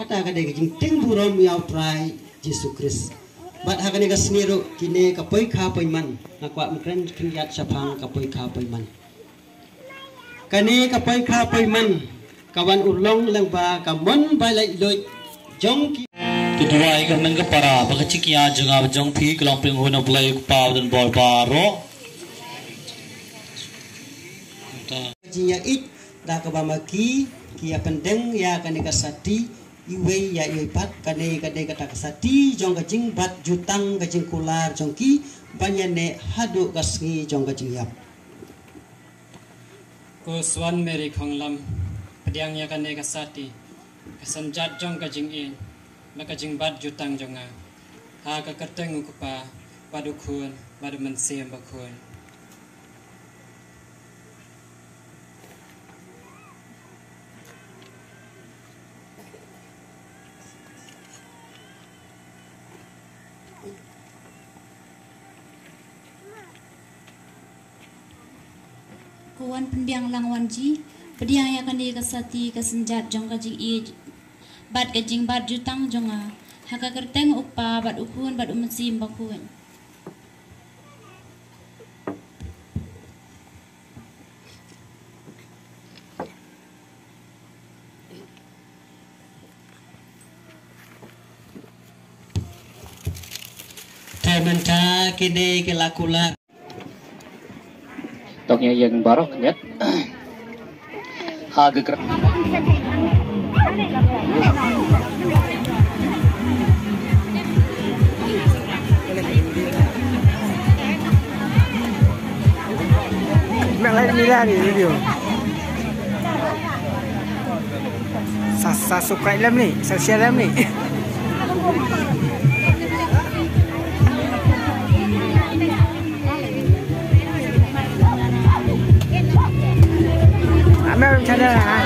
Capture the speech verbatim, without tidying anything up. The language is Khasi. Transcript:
Kata ka dei ka jingtieng burom ïa U Trai Jisu Khrist. Bad ha kane ka sngi ruh kine ka poikha poiman, nga kwah ban kren khyndiat shaphang ka poikha poiman. Kane ka poikha poiman ka wan urlong lyngba ka mon ba laitluid jong ki. Te duwai ka nang ka para ba ka jingïa jong nga bad jong phi ka long pynhun na U Blei U Kpa ba don bor baroh. Ka jingïa ïeit da kaba ma ki ki ïa pyndeng ïa kane ka sati iwei ïa iwei pat. Kane ka dei kata ka sati jong ka jingbat jutang ka jingkular jong ki ban ïa neh haduh ka sngi jong ka jingïap. Ko Suan Mary Khonglam, pdiang ïa kane ka sati, ka synjat jong ka jingïeit bad ka jingbat jutang jong nga, ha ka kyrteng U Kpa bad U Khun bad U Mynsiem Bakhuid. Ko wan pynbiang lang wan ji, pdiang ïa kane ka sati ka synjat jong ka jingïeit bad ka jingbat jutang jong nga, ha ka kyrteng U Kpa bad U Khun bad U Mynsiem Bakhuid. Te mynta kine ki la kular. Tang ïa ïeng baroh khyndiat. Ha ka kyrteng. Nak lain ni lah ni video. Sa, sa subscribe lem ni, sa share lem ni. Amel channel ha.